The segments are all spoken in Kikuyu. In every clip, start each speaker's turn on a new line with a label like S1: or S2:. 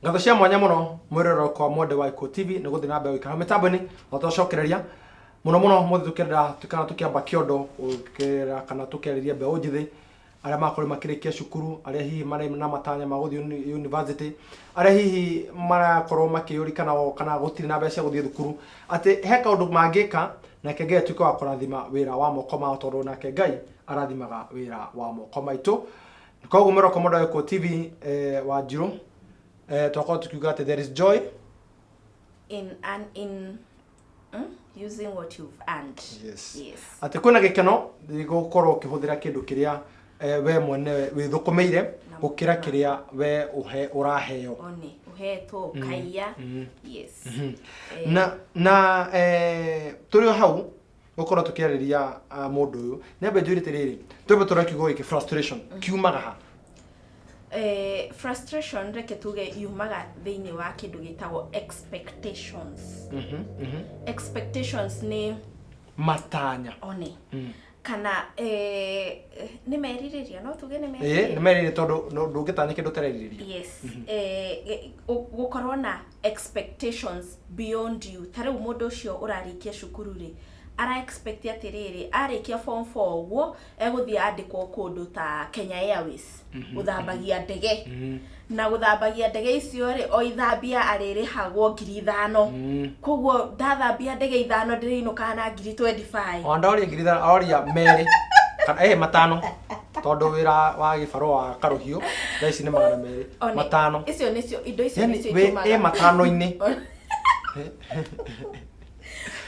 S1: Ngatho cia mwanya mũno mwĩrorero kwa Mwende wa Ikuũ TV nĩ gũthiĩ na mbere gũikara mĩtambo-inĩ na twacokereria mũno mũno mũthĩ tũkĩenda kana tũkĩamba kĩondo gũkĩra kana tũkĩarĩria mbeũ njĩthĩ arĩa makorwo makĩrĩkia cukuru, arĩa hihi marĩ na matanya ma gũthiĩ university, arĩa hihi marakorwo makĩyũria kana o kana gũtirĩ na mbeca cia gũthiĩ thukuru, atĩ he kaũndũ mangĩka nake Ngai atuĩke wa kũrathima wĩra wa moko mao tondũ nake Ngai arathimaga wĩra wa moko maitũ. Koguo mwĩroko Mwende wa Ikuũ TV, Wanjirũ, twakorwo tukiuga atĩ there is joy
S2: in an in using what you've earned.
S1: Yes. Atĩ kwĩna gĩkeno gũkorwo ũkĩhũthĩra kĩndũ kĩrĩa we mwenyewe wĩthũkũmĩire
S2: Na
S1: gũkĩra
S2: mũhuko.
S1: Kĩrĩa we ũhe ũraheo.
S2: One uhetwo ukaiya. Yes.
S1: Na tũrĩ o hau gũkorwo tũkĩarĩria, mũndũ ũyũ nĩ ambe njũrĩte rĩrĩ, twambe tũrore kiugo gĩkĩ frustration kiumaga ha?
S2: Frustration reke tuge yumaga thĩinĩ wa kĩndũ gĩtagwo expectations. Expectations nĩ
S1: matanya.
S2: One kana nĩ merirĩria, no tuge nĩ
S1: Ĩĩ, nĩ
S2: merirĩria.
S1: Merirĩria tondũ ndũngĩtanya kĩndũ ũtarerirĩria.
S2: Yes, gũkorwo na expectations beyond you. Ta rĩu mũndũ ũcio ũrarĩkia cukuru rĩ, ara expect atĩrĩrĩ, arĩkia form 4 ũguo egũthiĩ andĩkwo kũndũ ta Kenya Airways gũthambagia ndege, na gũthambagia ndege icio rĩ, o ithambia arĩrĩhagwo 5,000. Koguo ndathambia ndege 5 ndĩrĩinũkaga na ngiri 25.
S1: Ona ndoria 5,000, aroria merĩ kana 5 tondũ wĩra wa gĩbarũa wa karũhiũ thaa ici nĩ 200.
S2: One,
S1: 5.
S2: Icio nĩcio indo icio
S1: Yani
S2: nĩcio
S1: wĩ
S2: itũmaga
S1: matano-inĩ.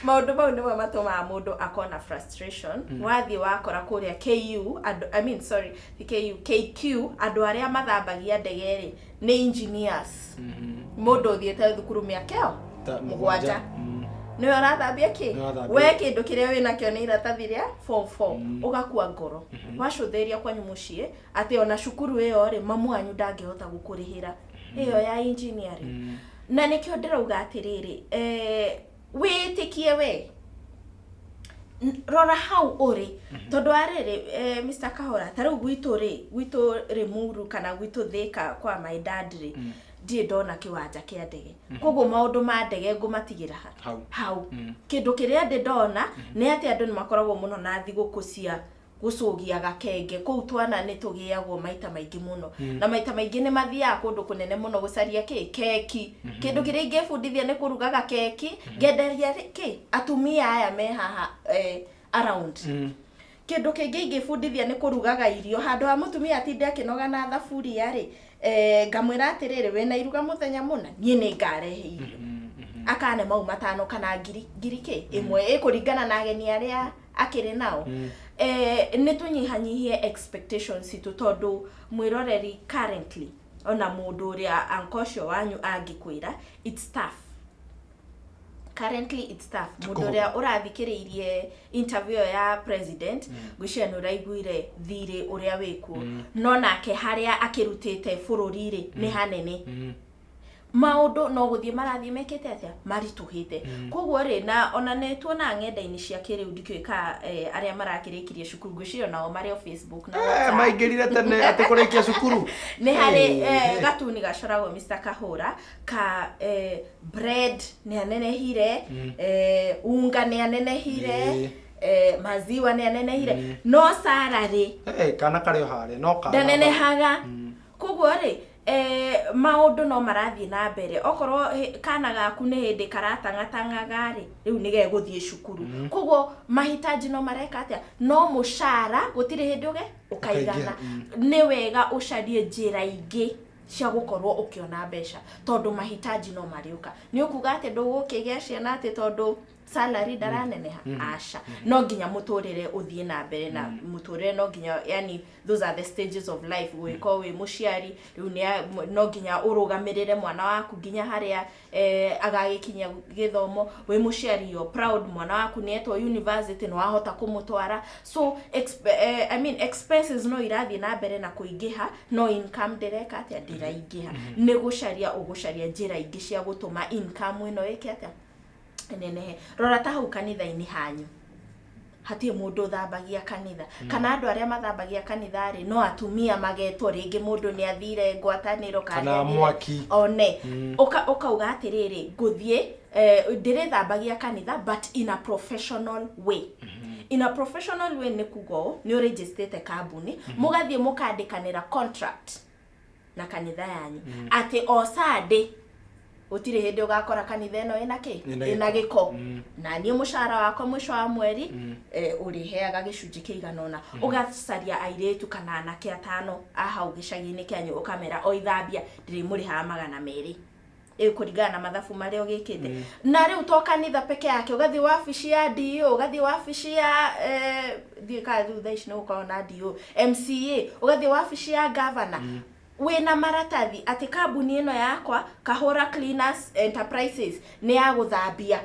S2: Maũndũ mau nĩmo matũmaga mũndũ akona frustration. Wathiĩ wakora kũrĩa KU andũ, I mean, sorry, ti KU, KQ, andũ arĩa mathambagia ndege rĩ nĩ engineers, mũndũ ũthiĩte thukuru mĩaka ĩyo
S1: Ta
S2: 7 nĩwe ũrathambia kĩ.
S1: Nĩwe ũrathambia.
S2: We kĩndũ kĩrĩa wĩnakĩo nĩ iratathi rĩa form 4, ũgakua ngoro wacũthĩria kwanyu mũciĩ atĩ ona cukuru ĩyo rĩ, mamu wanyu ndangĩhota gũkũrĩhĩra ĩyo ya engineering. Na nĩkĩo ndĩrauga atĩrĩrĩ, wĩtĩkie we. Rora hau ũrĩ tondũ wa rĩrĩ, Mr. Kahora, ta rĩu gwitũ rĩ, gwitũ Rĩmuru kana gwitũ Thĩka kwa my dad rĩ, ndirĩ ndona kĩwanja kĩa ndege, koguo maũndũ ma ndege ngũmatigĩra ha?
S1: Hau.
S2: Hau. Kĩndũ kĩrĩa ndĩ ndona nĩ atĩ andũ nĩ makoragwo mũno na thigũkũ cia gũcũgia gakenge kũu. Twana nĩ tũgĩagwo maita maingĩ mũno, na maita maingĩ nĩ mathiaga kũndũ kũnene mũno gũcaria kĩ keki. Kĩndũ kĩrĩa ingĩbundithia nĩ kũrugaga keki, ngenderia kĩ atumia aya me haha around. Kĩndũ kĩngĩ ingĩbundithia nĩ kũrugaga irio. Handũ ha mũtumia atinde akĩnoga na thaburia rĩ, ngamwĩra atĩrĩrĩ, wĩna iruga mũthenya mũna, niĩ nĩ ngarehe irio akane mau 5 kana ngiri kĩ ĩmwe, ĩkũringana na ageni arĩa akĩrĩ nao. Nĩ tũnyihanyihie expectations citũ tondũ mwĩroreri currently, ona mũndũ ũrĩa anko ũcio wanyu angĩkwĩra, it's tough currently, it's tough. Mũndũ ũrĩa ũrathikĩrĩirie interview ĩyo ya president, ngwĩciria nĩ ũraiguire thirĩ ũrĩa wĩkuo, no nake harĩa akĩrutĩte bũrũri rĩ nĩ hanene. Maũndũ no gũthiĩ marathiĩ mekĩte atĩa, maritũhĩte. Koguo rĩ, na ona nĩ tuonaga ng'enda-inĩ cia kĩrĩu, ndikĩũĩ ka arĩa marakĩrĩkirie cukuru, ngwĩciria nao marĩ o Facebook na WhatsApp.
S1: Maingĩrire tene atĩ kũrĩkia cukuru.
S2: Nĩ harĩ gatuni gacoragwo, Mr. Kahũra, ka bread nĩ anenehire, unga nĩ anenehire, maziwa nĩ anenehire, no salary
S1: Kana karĩ o harĩa no kana
S2: ndanenehaga. Koguo rĩ, maũndũ no marathiĩ na mbere. Okorwo kana gaku nĩ hĩndĩ karatang'atang'aga rĩ, rĩu nĩ gegũthiĩ cukuru, koguo mahitaji no mareka atĩa, no mũcara gũtirĩ hĩndĩ ũge ũkaigana. Nĩ wega ũcarie njĩra ingĩ cia gũkorwo ũkĩona mbeca tondũ mahitaji no marĩũka. Nĩ ũkuga atĩ ndũgũkĩgĩa ciana atĩ tondũ salary ndaraneneha? Aca, no nginya mũtũrĩre ũthiĩ na mbere, na mũtũrĩre no nginya, yani those are the stages of life. Gũgĩkorwo wĩ mũciari rĩu no nginya ũrũgamĩrĩre mwana waku nginya harĩa agagĩkinyia gĩthomo. Wĩ mũciari, you're proud mwana waku nĩ etwo university, nĩ wahota kũmũtwara. So I mean, expenses no irathiĩ na mbere na kũingĩha, no income ndĩreka atĩa? Ndĩraingĩha. Nĩ gũcaria ũgũcaria njĩra ingĩ cia gũtũma income ĩno ĩke atĩa? Nenehe. Rora ta hau kanitha-inĩ hanyu. Hatirĩ mũndũ ũthambagia kanitha, kana andũ arĩa mathambagia kanitha rĩ, no atumia magetwo. Rĩngĩ mũndũ nĩ athire ngwatanĩro
S1: kana
S2: nĩ athire-
S1: mwaki.
S2: One ũkauga atĩrĩrĩ, ngũthiĩ ndĩrĩthambagia kanitha, but in a professional way. In a professional way nĩ kuga ũũ, nĩ ũrĩnjĩstĩte kambuni, mũgathiĩ mũkandĩkanĩra contract na kanitha yanyu atĩ o Sunday gũtirĩ hĩndĩ ũgakora kanitha ĩno ĩna kĩ?
S1: Ĩna
S2: Ĩna
S1: gĩko.
S2: gĩko. Na niĩ mũcara wakwa mũico wa mweri ũrĩheaga gĩcunjĩ kĩigana ũna. Ũgacaria airĩtu kana anake atano a hau gĩcagi-inĩ kĩanyu, ũkamera o ithambia ndĩrĩmũrĩhaga 200, ĩ kũringana na mathabu marĩa ũgĩkĩte. Na rĩu to kanitha peke yake, ũgathiĩ wabici ya DO, ũgathiĩ wabici ya ndiũĩ kana rĩu thaa ici nĩ gũkoragwo na DO, MCA, ũgathiĩ wabici ya governor wĩna maratathi atĩ kambuni ĩno yakwa, Kahũra Cleaners Enterprises, nĩ ya gũthambia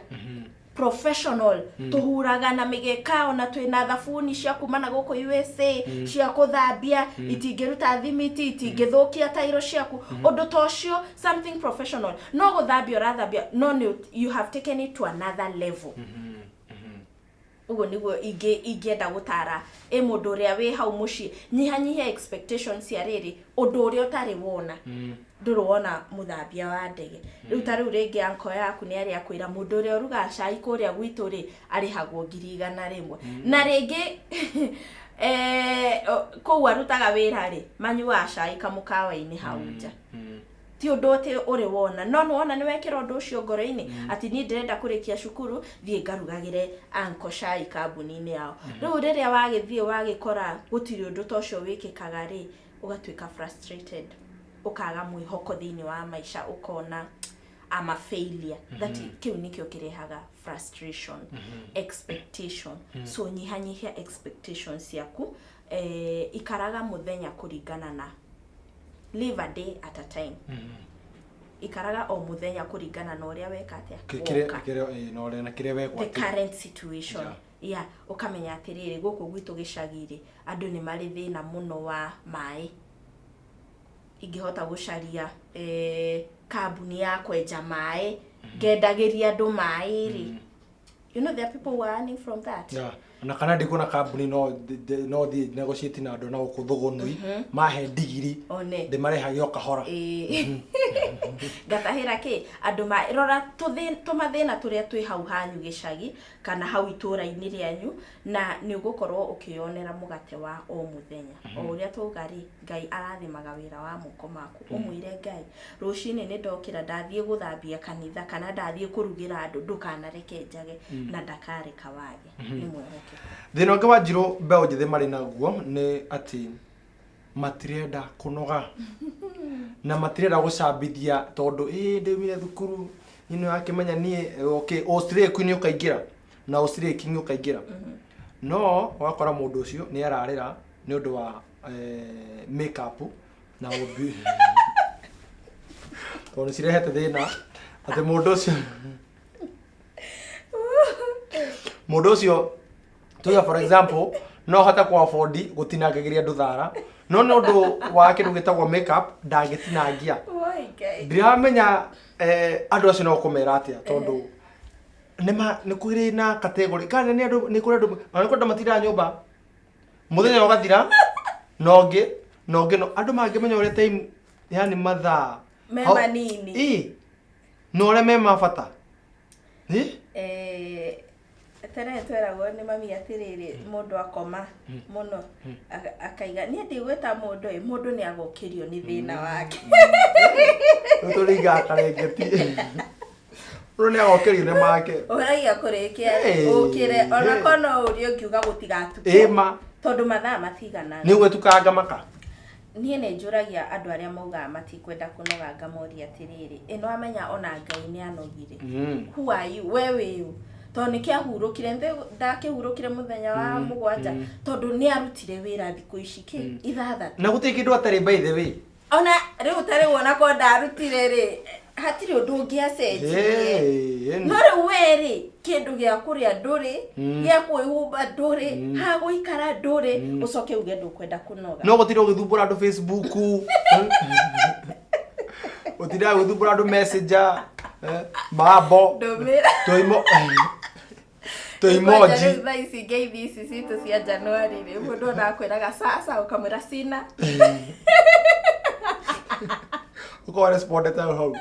S2: professional. Tũhuraga na mĩgeka, ona twĩna thabuni cia kuma na gũkũ USA cia kũthambia, itingĩruta thimiti, itingĩthũkia tairo ciaku, ũndũ ta ũcio, something professional. No gũthambia ũrathambia, no nĩ you have taken it to another level. Ũguo nĩguo ingĩenda gũtara ĩ mũndũ ũrĩa wĩ hau mũciĩ: nyihanyihia expectations cia rĩrĩ ũndũ ũrĩa ũtarĩ wona. Ndũrĩ wona mũthambia wa ndege. Rĩu ta rĩu rĩngĩ anko yaku nĩ arĩa akwĩra mũndũ ũrĩa ũrugaga cai kũrĩa gwitũ rĩ, arĩhagwo 100,000, na rĩngĩ kũu arutaga wĩra rĩ, manyuaga cai kamũkawa-inĩ hau nja. Ti ũndũ atĩ ũrĩ wona, no nĩ wona nĩ wekĩra ũndũ ũcio ngoro-inĩ atĩ niĩ ndĩrenda kũrĩkia cukuru, thiĩ ngarugagĩre anko cai kambuni-inĩ yao. Rĩu rĩrĩa wagĩthiĩ wagĩkora gũtirĩ ũndũ ta ũcio wĩkĩkaga rĩ, ũgatuĩka frustrated, ũkaga mwĩhoko thĩinĩ wa maica, ũkona I'm a failure. That kĩu nĩkĩo kĩrehaga frustration, expectation. So nyihanyihia expectations ciaku. Ikaraga mũthenya kũringana na, live a day at a time. Ikaraga o mũthenya kũringana na ũrĩa weka atĩa. Woka.
S1: Kĩrĩa na ũrĩa na kĩrĩa
S2: the
S1: wegwatĩra.
S2: Current situation. Yeah, ũkamenya atĩrĩrĩ, gũkũ gwitũ gĩcagi-rĩ, andũ nĩ marĩ thĩna mũno wa maĩ. Ingĩhota gũcaria kambuni ya kwenja maĩ, ngendagĩria andũ maĩ rĩ, there are people who are earning from that.
S1: Yeah. Na kana ndikuona kambuni, no thiĩ negotiate na andũ na gũkũ thũgũnui mahe ndigiri,
S2: One.
S1: ndĩmarehage o kahora.
S2: Ĩĩ. Ngatahĩra kĩ andũ ma rora tũmathĩna tũrĩa twĩ hau hanyu gĩcagi kana hau itũũra-inĩ rĩanyu, na nĩ ũgũkorwo ũkĩyonera mũgate wa o mũthenya. O ũrĩa twauga rĩ, Ngai arathimaga wĩra wa moko maku. Ũmwĩre Ngai, rũcinĩ nĩ ndokĩra, ndathiĩ gũthambia kanitha kana ndathiĩ kũrugĩra andũ, ndũkanareke njage, na ndakareka wage. Nĩ mwĩhokeku.
S1: Thĩna ũngĩ wa njirũ mbeũ njĩthĩ marĩ naguo nĩ atĩ matirenda kũnoga na matirenda gũcambithia, tondũ ĩ ndĩumire thukuru niĩ nĩ wakĩmenya niĩ, okay, ũstrĩku nĩ ũkaingĩra na ũstrĩki nĩ ũkaingĩra, no ũgakora mũndũ ũcio nĩ ararĩra nĩ ũndũ wa make up na ũmbi, tondũ nĩ cirehete thĩna atĩ mũndũ ũcio tuge, for example, no hote ku afford gũtinangagĩria andũ thara, no nĩ ũndũ wa kĩndũ gĩtagwo makeup ndangĩtinangia.
S2: Woi, Ngai.
S1: Ndiramenya andũ acio no kũmera atĩa, tondũ nĩ nĩ kũrĩ na category kana nĩ andũ, nĩ kũrĩ andũ ona nĩ kũrĩ andũ matindaga nyũmba mũthenya ũgathira na ũngĩ na ũngĩ, no andũ mangĩmenya ũrĩa time, yani mathaa
S2: Me manini.
S1: Ĩ na ũrĩa me ma bata. Ĩ?
S2: Tene tweragwo nĩ mami atĩrĩrĩ, mũndũ akoma mũno akaiga niĩ ndigwĩta mũndũ ĩ, mũndũ nĩ agũkĩrio nĩ thĩna wake.
S1: Rĩu tũringaga karengeti, mũndũ nĩ agokĩrio nĩ make.
S2: Ũragia kũrĩkia.
S1: Hey,
S2: ũkĩre ona
S1: hey.
S2: korwo no ũrie ũngiuga gũtigatuke.
S1: Ĩma.
S2: Tondũ mathaa matiganaga.
S1: Nĩ ũgwĩtukanga maka.
S2: Niĩ nĩ njũragia andũ arĩa maugaga matikwenda kũnoga, ngamoria atĩrĩrĩ, ĩno amenya ona Ngai nĩ anogire. Who are you? We wĩũ? Tondũ nĩ kĩahurũkire ndakĩhurũkire mũthenya wa 7, tondũ nĩ arutire wĩra thikũ ici kĩ 6.
S1: Na gũtirĩ kĩndũ atarĩ, by the way.
S2: Ona rĩu ta rĩu ona korwo ndarutire rĩ, hatirĩ ũndũ ũngĩacenjirie.
S1: Hey,
S2: No rĩu we rĩ, kĩndũ gĩa kũrĩa ndũrĩ, gĩa kwĩhumba ndũrĩ, ha gũikara ndũrĩ, ũcoke uge ndũkwenda kũnoga.
S1: No gũtirĩ ũgĩthumbũra andũ Facebook, gũtindaga gũthumbũra andũ Messenger, mambo.
S2: Ndũmĩra.
S1: Tũimo. Tũ
S2: Kwanja
S1: emoji.
S2: rĩu thaa ici ngeithi ici citũ cia Januari rĩ, mũndũ ona akwĩraga sasa ũkamwĩra sina.
S1: Ũkorwo respondete hau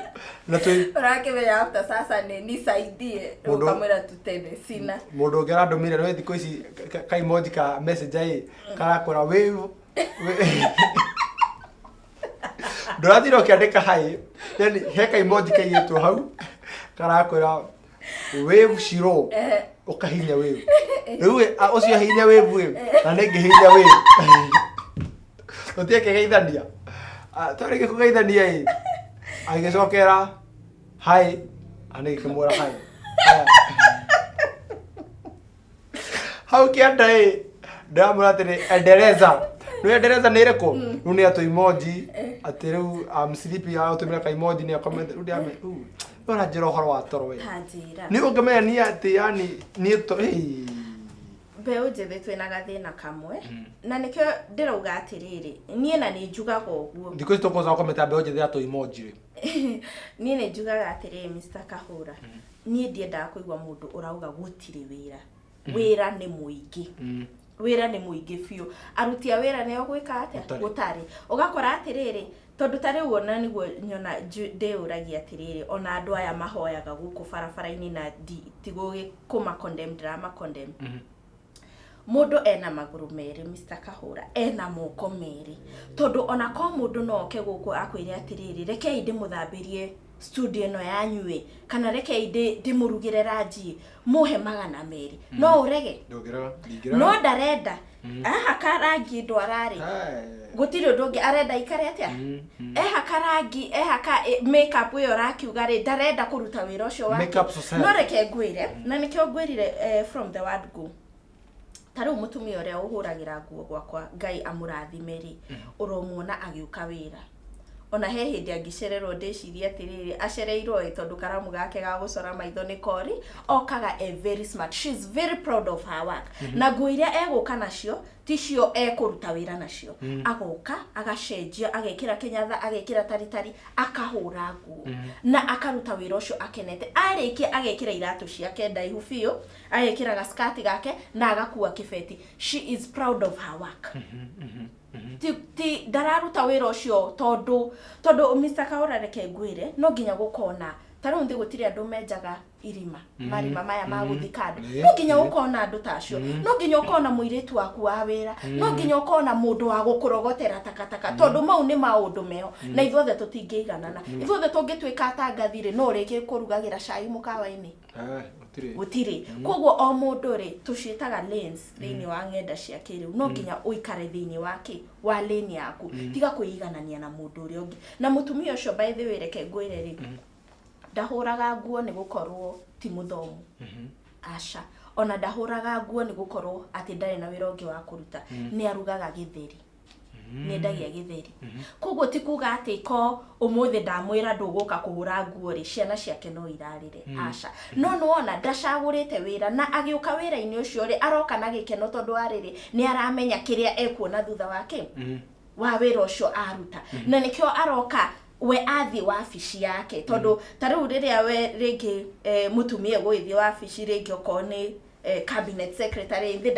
S1: na twĩ
S2: Ũrakĩmenya after sasa nĩ nisaidie, rĩu ũkamwĩra tutene sina.
S1: Mũndũ ũngĩ arandũmĩire nĩ thikũ ici ka emoji ka message ĩ karakwĩra wave ndũrathire ũkĩandĩka hi, yani he ka emoji kaigĩtwo hau karakwĩra wave shiro, ũkahihinya wave. Rĩu ĩ, ũcio ahihinya wave ĩ, na nĩ ngĩhihinya wave, tũtiĩ kĩgeithania. Twarĩkia kũgeithania ĩ, agĩcokera hi na nĩ ngĩkĩmwĩra hi. Haya. Hau kĩanda ĩ, ndĩramwĩra atĩrĩ, endeleza. Rĩu endeleza nĩ ĩrĩkũ? Rĩu nĩ atũ emoji atĩ rĩu I'm sleepy, agũtũmĩra ka emoji nĩ akomete. Rĩu ndĩramwĩra rĩu ũranjĩra ũhoro wa toro we.
S2: Ta njĩra.
S1: Nĩ ũngĩmenya niĩ atĩ yani niĩ to ĩĩ.
S2: Mbeũ njĩthĩ twĩna gathĩna kamwe na nĩkĩo ndĩrauga atĩrĩrĩ, niĩ na nĩ njugaga ũguo.
S1: Thikũ ici tũkũza gũkometa mbeũ njĩthĩ atũ emoji rĩ.
S2: Niĩ nĩ njugaga atĩrĩrĩ, Mr. Kahũra, niĩ ndiendaga kũigua mũndũ ũrauga gũtirĩ wĩra. Wĩra nĩ mũingĩ. Wĩra nĩ mũingĩ biũ. Aruti a wĩra nĩo gwĩka atĩa?
S1: Gũtarĩ.
S2: Gũtarĩ. Ũgakora atĩrĩrĩ, tondũ ta rĩu ona nĩguo nyona ndĩyũragia atĩrĩrĩ, ona andũ aya mahoyaga gũkũ barabara-inĩ na ti kũma condemn ndĩrama condemn. Mũndũ ena magũrũ merĩ, Mr. Kahũra, ena moko merĩ, tondũ ona ko mũndũ no oke gũkũ akwĩre atĩrĩrĩ, rekei ndĩmũthambĩrie studio ĩno yanyu ĩ, kana rekei ndĩmũrugĩre ranji, mũhe 200, no ũrege?
S1: Ndũngĩrega, ndingĩrega.
S2: No ndarenda ahaka rangi ndwara rĩ, gũtirĩ ũndũ ũngĩ arenda ikare atĩa, ehaka rangi, ehaka makeup ĩyo ũrakiuga rĩ, ndarenda kũruta wĩra ũcio wake.
S1: Makeup society.
S2: No reke ngwĩre, na nĩkĩo ngwĩrire from the word go, ta rĩu mũtumia ũrĩa ũhũragĩra nguo gwakwa, Ngai amũrathime rĩ, ũromuona agĩũka wĩra. Ona he hĩndĩ angĩcererwo, ndĩcirie atĩrĩrĩ, acereirwo ĩ, tondũ karamu gake ga gũcora maitho nĩ kori. Okaga e very smart, she is very proud of her work, na nguo iria egũka nacio ticio ekũruta wĩra nacio. Agoka agacenjia, agekĩra kĩnyatha, agekĩra taritari, akahũra nguo na akaruta wĩra ũcio akenete. Arĩkia agekĩra iratũ ciake ndaihu biũ, agekĩra gaskati gake na agakua kĩbeti. She is proud of her work. Ti ndararuta wĩra ũcio tondũ Mr. Kaura, reke ngwĩre, no nginya gũkona ta rĩu nthĩ gũtirĩ andũ menjaga irima, marima maya ma gũthika andũ. No nginya ũkona andũ ta acio, no nginya ũkona mũirĩtu waku wa wĩra, no nginya ũkona mũndũ wa gũkũrogotera takataka, tondũ mau nĩ maũndũ meho na ithuothe tũtingĩiganana. Ithuothe tũngĩtuĩka atangathi rĩ, no ũrĩkĩ kũrugagĩra cai mũkawa-inĩ?
S1: Gũtirĩ.
S2: Gũtirĩ. Koguo o mũndũ rĩ, tũciĩtaga lanes thĩinĩ wa ng'enda cia kĩrĩu, no nginya ũikare thĩinĩ wa kĩ wa lane yaku, tiga kwĩiganania na mũndũ ũrĩa ũngĩ. Na mũtumia ũcio, by the way, reke ngwĩre rĩ, ndahũraga nguo nĩ gũkorwo ti mũthomu, aca. Ona ndahũraga nguo nĩ gũkorwo atĩ ndarĩ na wĩra ũngĩ wa kũruta. Nĩ arugaga gĩtheri, nĩ endagia gĩtheri. Koguo ti kuga atĩ ko ũmũthĩ ndamwĩra ndũgũka kũhũra nguo rĩ, ciana ciake no irarĩre, aca. No nĩwona ndacagũrĩte wĩra, na agĩũka wĩra-inĩ ũcio rĩ, aroka na gĩkeno, tondũ arĩrĩ nĩ aramenya kĩrĩa ekuona thutha wake wa wĩra ũcio aruta, na nĩkĩo aroka. We athiĩ wabici yake, tondũ ta rĩu rĩrĩa we rĩngĩ mũtumia egũgĩthiĩ wabici rĩngĩ, okorwo nĩ cabinet secretary, thĩ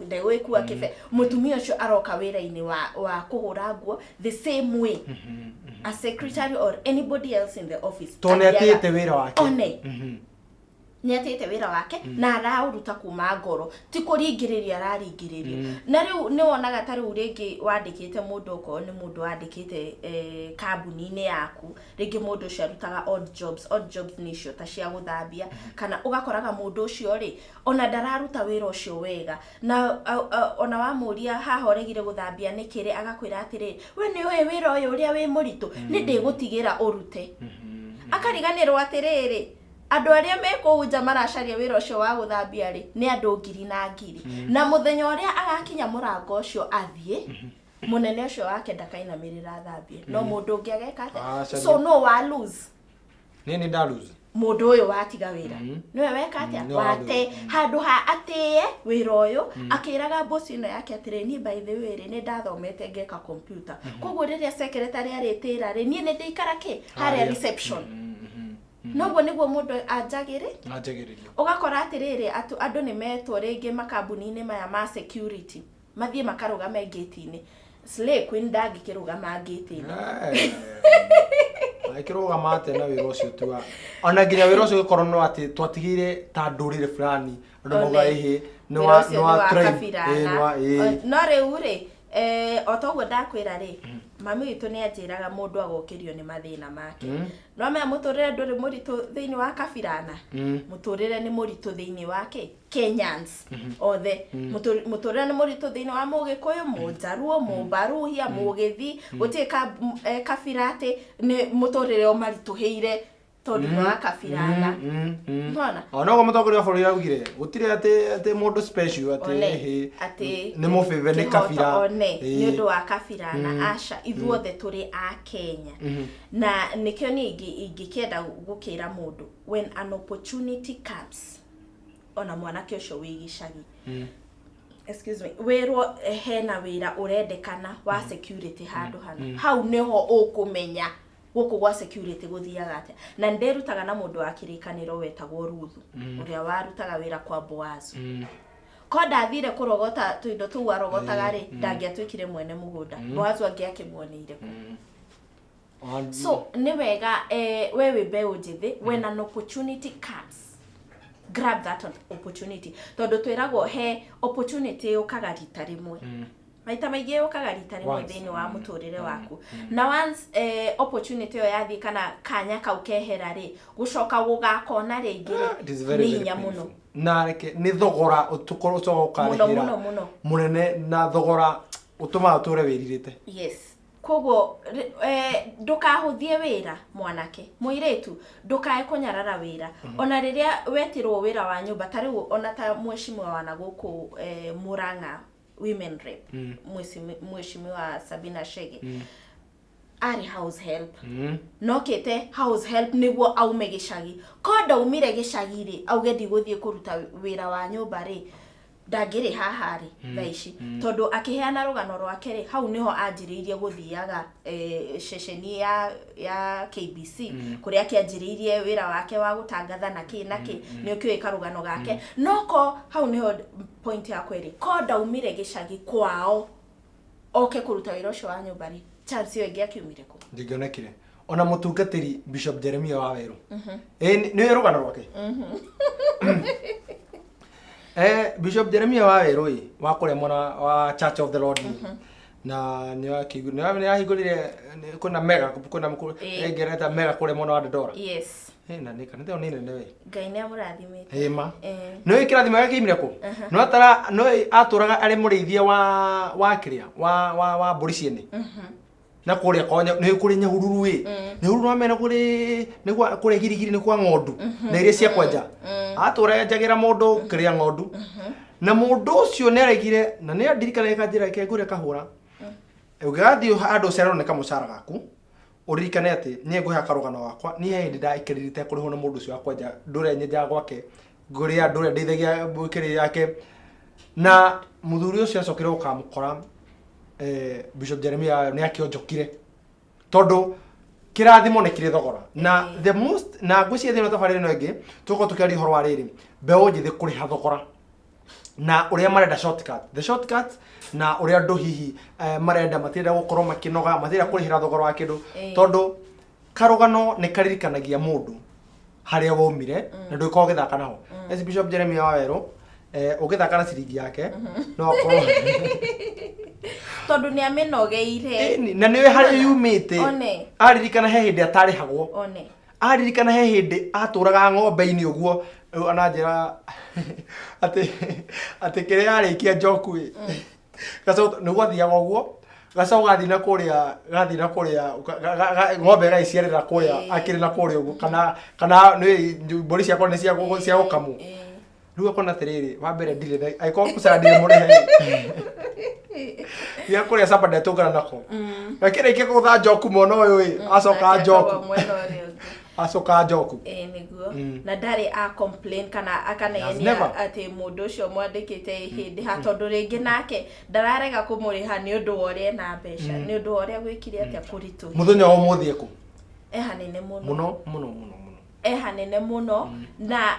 S2: ndegũgĩkua kĩbe. Mũtumia ũcio aroka wĩra-inĩ wa kũhũra nguo the same way a secretary or anybody else in the office
S1: Tondũ nĩ
S2: athiaga.
S1: atĩĩte wĩra wake.
S2: One nĩ atĩte wĩra wake na araũruta kuma ngoro, ti kũringĩrĩria araringĩrĩrio. Na rĩu nĩ wonaga ta rĩu rĩngĩ wandĩkĩte mũndũ, okorwo nĩ mũndũ wandĩkĩte kambuni-inĩ yaku, rĩngĩ mũndũ ũcio arutaga odd jobs. Odd jobs nĩ icio ta cia gũthambia, kana ũgakoraga mũndũ ũcio rĩ, ona ndararuta wĩra ũcio wega, na ona wamũria haha ũregire gũthambia nĩkĩ rĩ, agakwĩra atĩrĩ, "We nĩ ũĩ wĩra ũyũ ũrĩa wĩ mũritũ, nĩ ndĩgũtigĩra ũrute." Akariganĩrwo atĩrĩrĩ, andũ arĩa me kũu nja maracaria wĩra ũcio wa gũthambia rĩ, nĩ andũ ngiri na ngiri. Na mũthenya ũrĩa agakinya mũrango ũcio athiĩ, mũnene ũcio wake ndakainamĩrĩra athambie, no mũndũ ũngĩ ageka atĩa?
S1: Acaria.
S2: So no wa lose.
S1: Nĩ nda lose.
S2: Mũndũ ũyũ watiga wĩra nĩwe weka atĩa?
S1: Nĩwe wa
S2: Wate handũ ha atĩe wĩra ũyũ, akĩraga boss ĩno yake atĩrĩ, "Niĩ by the way rĩ, nĩ ndathomete ngeka computer, koguo rĩrĩa secretary arĩtĩra rĩ, niĩ nĩ ndĩikara kĩ harĩa
S1: Harĩa.
S2: reception." Noguo nĩguo mũndũ anjagĩrĩ
S1: Anjagĩrĩrio.
S2: Ũgakora atĩrĩrĩ, andũ nĩ metwo rĩngĩ makambuni-inĩ maya ma security, mathiĩ makarũgame ngĩti-inĩ. Slay Queen ndangĩkĩrũgama ngĩti-inĩ.
S1: Angĩkĩrũgama atĩa na wĩra ũcio ti wa, ona nginya wĩra ũcio ũgĩkorwo no atĩ twatigĩire ta ndũrĩrĩ fulani, andũ
S2: One,
S1: mauga ĩhĩ nĩ
S2: wĩra
S1: wa
S2: ũcio
S1: nĩ
S2: nĩ
S1: wa
S2: wa
S1: tribe,
S2: kabira
S1: ĩĩ,
S2: na
S1: nĩ wa ĩĩ.
S2: No rĩu rĩ, o ta ũguo ndakwĩra rĩ, mami witũ nĩ anjĩraga mũndũ agokĩrio nĩ mathĩna make. No amenya mũtũrĩre ndũrĩ mũritũ thĩinĩ wa kabirana? Mũtũrĩre nĩ mũritũ thĩinĩ wa kĩ? Kenyans othe. Mũtũrĩre nĩ mũritũ thĩinĩ wa Mũgĩkũyũ, Mũnjaruo, Mũmbaruhia, Mũgĩthii, gũtirĩ kabira atĩ nĩ mũtũrĩre ũmaritũhĩire tondũ nĩ wa kabirana. Nĩwona?
S1: Ona ũguo mũtongoria wa bũrũri augire gũtirĩ atĩ mũndũ special atĩ
S2: One,
S1: ĩhĩ
S2: atĩ
S1: nĩ mũbĩbe nĩ
S2: kĩhoto
S1: kabira.
S2: One, nĩ
S1: Ĩĩ.
S2: ũndũ wa kabirana, aca, ithuothe tũrĩ a Kenya. Na nĩkĩo niĩ ingĩkĩenda gũkĩra mũndũ, when an opportunity comes, ona mwanake ũcio wĩ gĩcagi, excuse me, wĩrwo hena wĩra ũrendekana wa security handũ hana, hau nĩho ũkũmenya gũkũ gwa security gũthiaga atĩa. Na nĩndĩrutaga na mũndũ wa kĩrĩkanĩro wetagwo Ruthu, ũrĩa warutaga wĩra kwa Boazu. Ko ndathire kũrogota tũindo tũu arogotaga rĩ, ndangĩatuĩkire mwene mũgũnda. Boazu angĩakĩmuoneire kũ? So nĩ wega, we wĩ mbeũ njĩthĩ, when an opportunity comes, grab that opportunity, tondũ twĩragwo he opportunity yũkaga rita rĩmwe. Maita maingĩ yũkaga rita rĩmwe
S1: Once.
S2: thĩinĩ wa mũtũrĩre waku. Na once opportunity ĩyo yathiĩ kana kanya kau kehera rĩ, gũcoka gũgakona rĩngĩ rĩ,
S1: It is very,
S2: nĩ
S1: very
S2: hinya
S1: painful.
S2: mũno.
S1: Na reke nĩ thogora ũtũkorwo ũcoka
S2: Mũno,
S1: ũkarĩhĩra
S2: mũno, mũno.
S1: Mũnene, na thogora ũtũmaga ũtũre wĩrirĩte.
S2: Yes, koguo ndũkahũthie wĩra, mwanake, mũirĩtu, ndũkae kũnyarara wĩra. Ona rĩrĩa wetirwo wĩra wa nyũmba, ta rĩu ona ta mheshimiwa wana gũkũ Murang'a women rep, mheshimiwa Sabina Chege, arĩ house help. Nokĩte house help nĩguo aume gĩcagi. Ko ndaumire gĩcagi rĩ, auge ndigũthiĩ kũruta wĩra wa nyũmba rĩ, ndangĩrĩ haha rĩ thaa ici, tondũ akĩheana rũgano rwake rĩ, hau nĩho anjĩrĩirie gũthiaga ceceni ya KBC, kũrĩa akĩanjĩrĩirie wĩra wake wa gũtangatha na kĩ na kĩ. Nĩ ũkĩũĩ karũgano gake. No ko hau nĩho point yakwa ĩrĩ, ko ndaumire gĩcagi kwao oke kũruta wĩra ũcio wa nyũmba rĩ, chance ĩyo ĩngĩ akiumire kũ?
S1: Ndingĩonekire. Ona mũtungatĩri Bishop Jeremiah wa Werũ, ĩ nĩ rũgano rwake. Bishop Jeremiah wa Werũ ĩ wa kũrĩa mwena wa Church of the Lord ĩ, na nĩ ahingũrire kwĩna mega kwĩna ngereta mega kũrĩa mwena wa Dandora. Na nĩ kanitha ĩyo nĩ nene we.
S2: Ngai nĩ amũrathimĩte.
S1: Ĩma. Nĩ kĩrathimo gĩake kĩimire kũ? Nĩ atara nĩ atũraga arĩ mũrĩithia wa kĩrĩa wa mbũri ciene. Na kũrĩa kwa nĩ kũrĩ Nyahururu ĩ. Nyahururu wamenya kũrĩ nĩ kwa kũrĩa Girigiri nĩ kwa ng'ondu na iria cia kwenja. Atũra enjagĩra mũndũ kĩrĩa ng'ondu. Na mũndũ ũcio nĩ aregire na nĩ andirikana kanjĩra reke ngũre kahũra. Ũngĩgathiĩ handũ ũcererwo nĩ kamũcara gaku, ũririkane atĩ niĩ ngũhe karũgano gakwa. Niĩ he hĩndĩ ndaikarire itekũrĩhwo nĩ mũndũ ũcio wa kwenja ndũrĩa nyenjaga gwake, ngũrĩa ndũrĩa ndeithagia kĩrĩa yake. Na mũthuri ũcio acokire gũkamũkora, Bishop Jeremiah nĩ akĩonjokire, tondũ kĩrathimo nĩ kĩrĩ thogora. Na the most na ngwĩciria thĩinĩ wa tabarĩra ĩno ĩngĩ tũgũkorwo tũkĩaria ũhoro wa rĩrĩ, mbeũ njĩthĩ kũrĩha thogora na ũrĩa marenda shortcut, the shortcut, na ũrĩa andũ hihi marenda, matirenda gũkorwo makĩnoga, matirenda kũrĩhĩra thogora wa kĩndũ, tondũ karũgano nĩ karirikanagia mũndũ harĩa waumire na ndũgĩkorwo ũgĩthaka naho. As Bishop Jeremiah wa Werũ, ũgĩthaka na ciringi yake no akorwo
S2: Tondũ nĩ amĩnogeire.
S1: Ĩni, na nĩwe harĩa yumĩte.
S2: One.
S1: Aririkana he hĩndĩ atarĩhagwo.
S2: One.
S1: Aririkana he hĩndĩ atũraga ng'ombe-inĩ ũguo. Rĩu ananjĩra atĩ kĩrĩa yarĩkia njoku ĩ gacaũ nĩ gwathiaga ũguo, gacaũ gathiĩ na kũrĩa, gathiĩ na kũrĩa ng'ombe ĩgagĩciarĩra kũrĩa akĩrĩ na kũrĩa ũguo, kana nĩ mbũri ciakwa nĩ cia gũkamwo. Rĩu akona atĩrĩrĩ, wa mbere ndirĩ na angĩkorwo mũcara ndirĩ mũrĩhe gĩa kũrĩa capa ndetũngana nako, gakĩrĩkia kũgũtha njoku mwena ũyũ ĩ, acoka
S2: Nake
S1: njoku.
S2: akagwa mwena ũrĩa ũngĩ.
S1: Acoka njoku.
S2: Ĩĩ nĩguo. Na ndarĩ a complain kana
S1: Has
S2: akanegenia
S1: never.
S2: atĩ mũndũ ũcio mwandĩkĩte hĩndĩ ha, tondũ rĩngĩ nake ndararega kũmũrĩha nĩ ũndũ wa ũrĩa ena mbeca, nĩ ũndũ wa ũrĩa gwĩkire atĩa kũritũhire.
S1: Mũthenya wa ũmũthĩ ekũ
S2: E hanene mũno.
S1: Mũno mũno mũno mũno.
S2: E hanene mũno na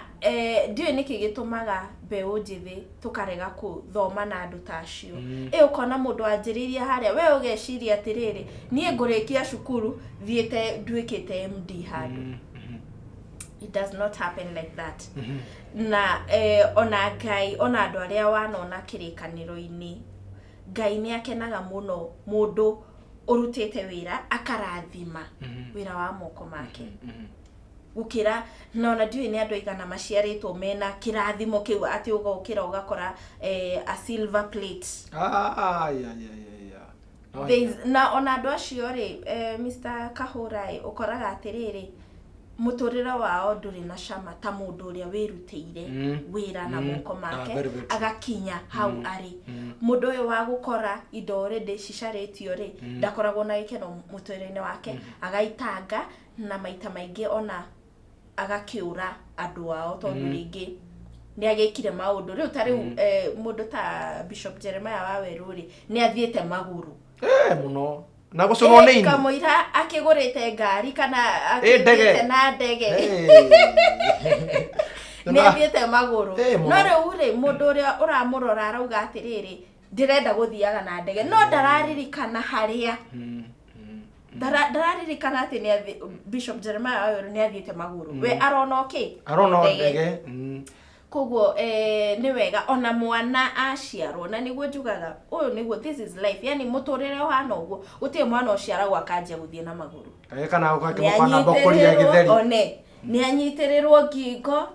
S2: ndiũĩ nĩkĩ gĩtũmaga mbeũ njĩthĩ tũkarega kũthoma na andũ ta acio. Ĩ ũkona mũndũ wanjĩrĩirie harĩa, we ũgeciria atĩrĩrĩ, niĩ ngũrĩkia cukuru thiĩte nduĩkĩte MD handũ. It does not happen like that. Na ona Ngai, ona andũ arĩa wanona kĩrĩkanĩro-inĩ, Ngai nĩ akenaga mũno mũndũ ũrutĩte wĩra akarathima wĩra wa moko make gũkĩra na ona ndiũĩ nĩ andũ aigana maciarĩtwo mena kĩrathimo kĩu atĩ ũgokĩra ũgakora a silver plate.
S1: Ah, ai, ai, ai, ai, ai. No.
S2: Na ona andũ acio rĩ, Mr. Kahũra ĩ, ũkoraga atĩrĩrĩ, mũtũrĩre wao ndũrĩ na cama ta mũndũ ũrĩa wĩrutĩire wĩra na moko make.
S1: Ah, very, very true.
S2: Agakinya hau arĩ. Mũndũ ũyũ wa gũkora indo already cicarĩtio rĩ, ndakoragwo na gĩkeno mũtũrĩre-inĩ wake, agaitanga na maita maingĩ ona agakĩũra andũ ao tondũ rĩngĩ nĩ agĩkire maũndũ rĩu ta rĩu mũndũ ta Bishop Jeremiah Waweru rĩ, nĩ athiĩte magũrũ.
S1: Mũno na gũcũnwo nĩ ini.
S2: Kamũira akĩgũrĩte ngari kana
S1: ndege.
S2: akĩthiĩte na ndege, nĩ athiĩte magũrũ.
S1: Mũno.
S2: No rĩu rĩ, mũndũ ũrĩa ũramũrora arauga atĩrĩrĩ, ndĩrenda gũthiaga na ndege, no ndararirikana harĩa ndararirikana atĩ nĩ Bishop Jeremiah Waweru nĩ athiĩte magũrũ. We arona okĩ?
S1: Arona
S2: Ndege.
S1: ndege.
S2: Koguo nĩ wega ona mwana aciarwo, na nĩguo njugaga ũyũ nĩguo, this is life, yani mũtũrĩre ũhana ũguo, gũtirĩ mwana ũciaragwo akanjia gũthiĩ na magũrũ.
S1: Kana ũgakĩmũkana mbakũri ya gĩtheri.
S2: One nĩ anyitĩrĩrwo ngingo,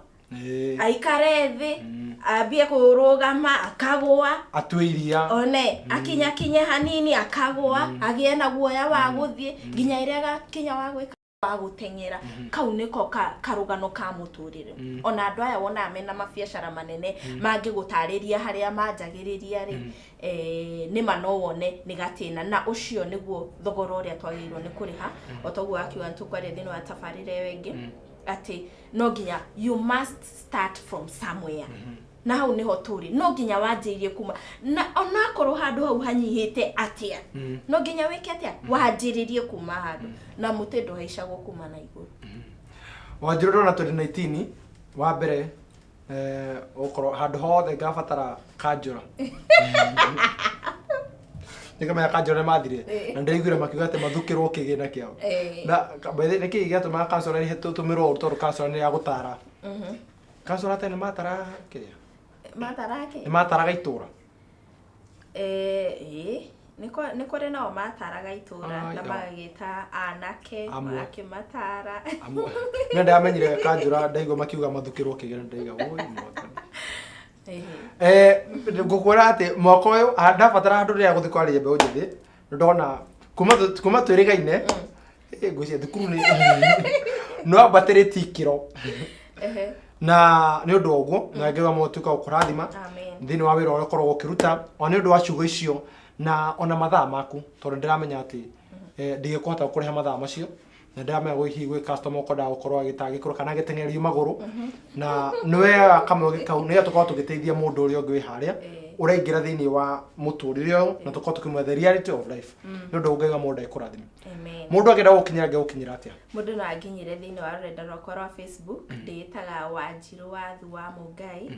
S2: aikare thĩ, ambie kũrũgama, akagũa.
S1: Atue iria.
S2: One akinyakinye hanini, akagũa, agĩe na guoya wa gũthiĩ nginya ĩrĩa agakinya wa gwĩka wa gũteng'era. Kau nĩko karũgano ka mũtũrĩre. Ona andũ aya wonaga mena mabiacara manene mangĩgũtarĩria harĩa manjagĩrĩria rĩ, nĩma no wone nĩ gatĩna, na ũcio nĩguo thogora ũrĩa twagĩrĩirwo nĩ kũrĩha. O toguo wakiuga, nĩtũkwaria thĩinĩ wa tabarĩra ĩyo ĩngĩ atĩ no nginya, you must start from somewhere, na hau niho tũrĩ. No nginya wanjĩrĩrie kuma na onakorwo handũ hau hanyihĩte atĩa, no nginya wĩke atĩa, wanjĩrĩrie kuma handũ, na mũtĩ ndũhaicagwo kuma na igũrũ.
S1: Wanjirũ, ndona 2019 wa mbere, ũkorwo handũ hothe ngabatara kanjũra, nĩkamenya kanjũra nĩ mathire. Na ndĩraiguire makiuga atĩ mathukĩrwo kĩgĩna kĩao. Na by the way, nĩkĩĩ gĩatũmaga kancũra tũmĩrwo ũru? Tondũ kancũra nĩ ya gũtara. Kancũra tene matara kĩrĩa?
S2: Matarake.
S1: Nĩ mataraga itũra.
S2: Ĩĩ, nĩ kũrĩ nao mataraga itũra na magagĩta anake.
S1: Amwe.
S2: Magakĩmatara.
S1: Amwe nĩ ndamenyire kanjũra, ndaigua makiuga mathukĩrwo kĩgĩna, ndaiga oi Mwathani. Ngũkwĩra atĩ mwaka ũyũ ndabatara handũ rĩrĩa gũthiĩ kwarĩria mbeũ njĩthĩ, ndona kuma twĩrĩgaine, ngwĩciria thukuru nĩ no ambatĩrĩtie ikĩro. Na nĩ ũndũ wa ũguo, na Ngai wa mũtuĩka gũkũrathima
S2: Amen.
S1: thĩinĩ wa wĩra ũrĩa ũkoragwo ũkĩruta, ona nĩ ũndũ wa ciugo icio na ona mathaa maku, tondũ ndĩramenya atĩ ndingĩkũhota kũrĩha mathaa macio, na ndĩramenya hihi gwĩ customer ũkwendaga gũkorwo agĩtangĩkĩrwo kana agĩteng'erio magũrũ, na nĩ wega kamweke kau nĩgetha tũkorwo tũgĩteithia mũndũ ũrĩa ũngĩ wĩ harĩa ũraingĩra thĩinĩ wa mũtũrĩre ũyũ, na tũkorwo tũkĩmwetha the reality of life. Nĩ ũndũ Ngai wa mũndũ agĩkũrathime.
S2: Amen.
S1: Mũndũ angĩenda gũkinyĩra, angĩgũkinyĩra atĩa?
S2: Mũndũ no anginyĩre thĩinĩ wa rũrenda rwakwa rwa Facebook, ndĩĩtaga Wanjirũ Wathu wa Mũngai,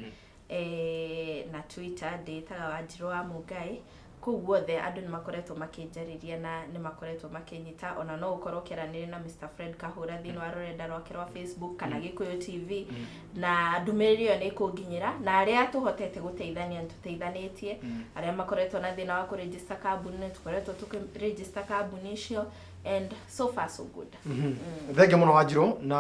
S2: na Twitter ndĩĩtaga Wanjirũ wa Mũngai. Kũu guothe andũ nĩ makoretwo makĩnjarĩria na nĩ makoretwo makĩnyita. Ona no ũkorwo ũkĩaranĩria na Mr Fred Kahũra thĩinĩ wa rũrenda rwake rwa Facebook kana Gĩkũyũ TV, na ndũmĩrĩri ĩyo nĩ ĩkũnginyĩra. Na arĩa tũhotete gũteithania nĩ tũteithanĩtie. Arĩa makoretwo na thĩna wa kũregister kambuni, nĩ tũkoretwo tũkĩregister kambuni icio, and so far so good.
S1: Thengiũ mũno Wanjirũ, na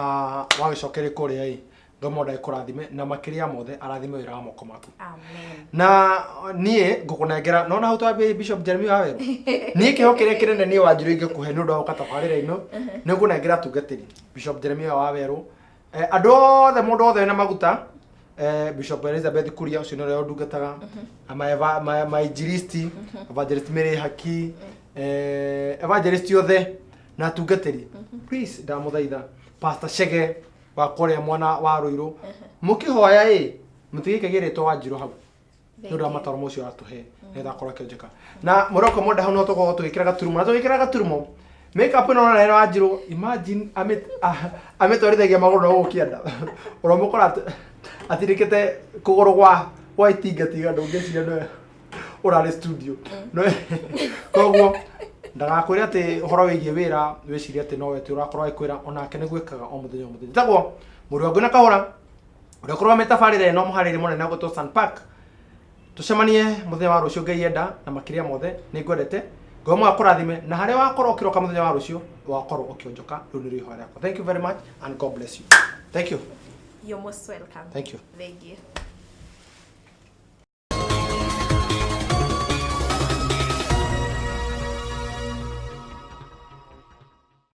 S1: wagĩcokeria kũrĩa ĩ, Ngai mũndũ agĩkũrathime, na makĩria ya mothe arathime wĩra wa moko maku.
S2: Amen.
S1: Na niĩ ngũkũnengera nona hau twambie Bishop Jeremy Waweru, niĩ kĩho kĩrĩa kĩnene niĩ Wanjirũ ingĩkũhe nĩ ũndũ wa gũka tabarĩra ĩno, nĩ ngũnengera atungatĩri Bishop Jeremy Waweru, andũ othe, mũndũ wothe wĩna maguta, Bishop Elizabeth Kuria, ũcio nĩ ũrĩa ũndungataga, mainjilisti, Evangelist Mary Haki, evangelist othe na atungatĩri, please ndamũthaitha, Pastor Chege wa kũrĩa mwana wa Rũirũ, mũkĩhoya ĩ mũtigĩkagie rĩtwa Wanjirũ hau nĩ ũndũ wa mataro ũcio atũhe nĩgetha akorwo akĩonjeka na mũroko mwenda. Hau no tũkorwo tũgĩkĩra gaturumo na tũgĩkĩra gaturumo. Makeup ĩno ũrona ĩno Wanjirũ, imagine amĩtwarithagia magũrũ na gũkũ kĩanda. Ũramũkora atirĩkĩte kũgũrũ gwa itingatinga, ndũngĩciria nĩwe ũrarĩ studio. No koguo ndagakwĩre atĩ ũhoro wĩgiĩ wĩra wĩcirie atĩ nowe tu ũrakorwo agĩkwĩra, onake nĩ gwĩkaga o mũthenya o mũthenya. Njĩtagwo Mũrũ wa Ngũi na Kahũra, ũrĩa ũkorwo mĩtabarĩre ĩno mũharĩrĩ mũnene ũgwĩtwo San Park. Tũcemanie mũthenya wa rũciũ Ngai enda, na makĩria mothe nĩ ngwendete. Ngai ũmwe akũrathime, na harĩa wakorwo ũkĩroka mũthenya wa rũciũ wakorwo ũkĩonjoka. Rĩu nĩ ihoya rĩakwa. Thank you very much and God bless you. Thank you.
S2: You're most welcome.
S1: Thank you.
S2: Thank you.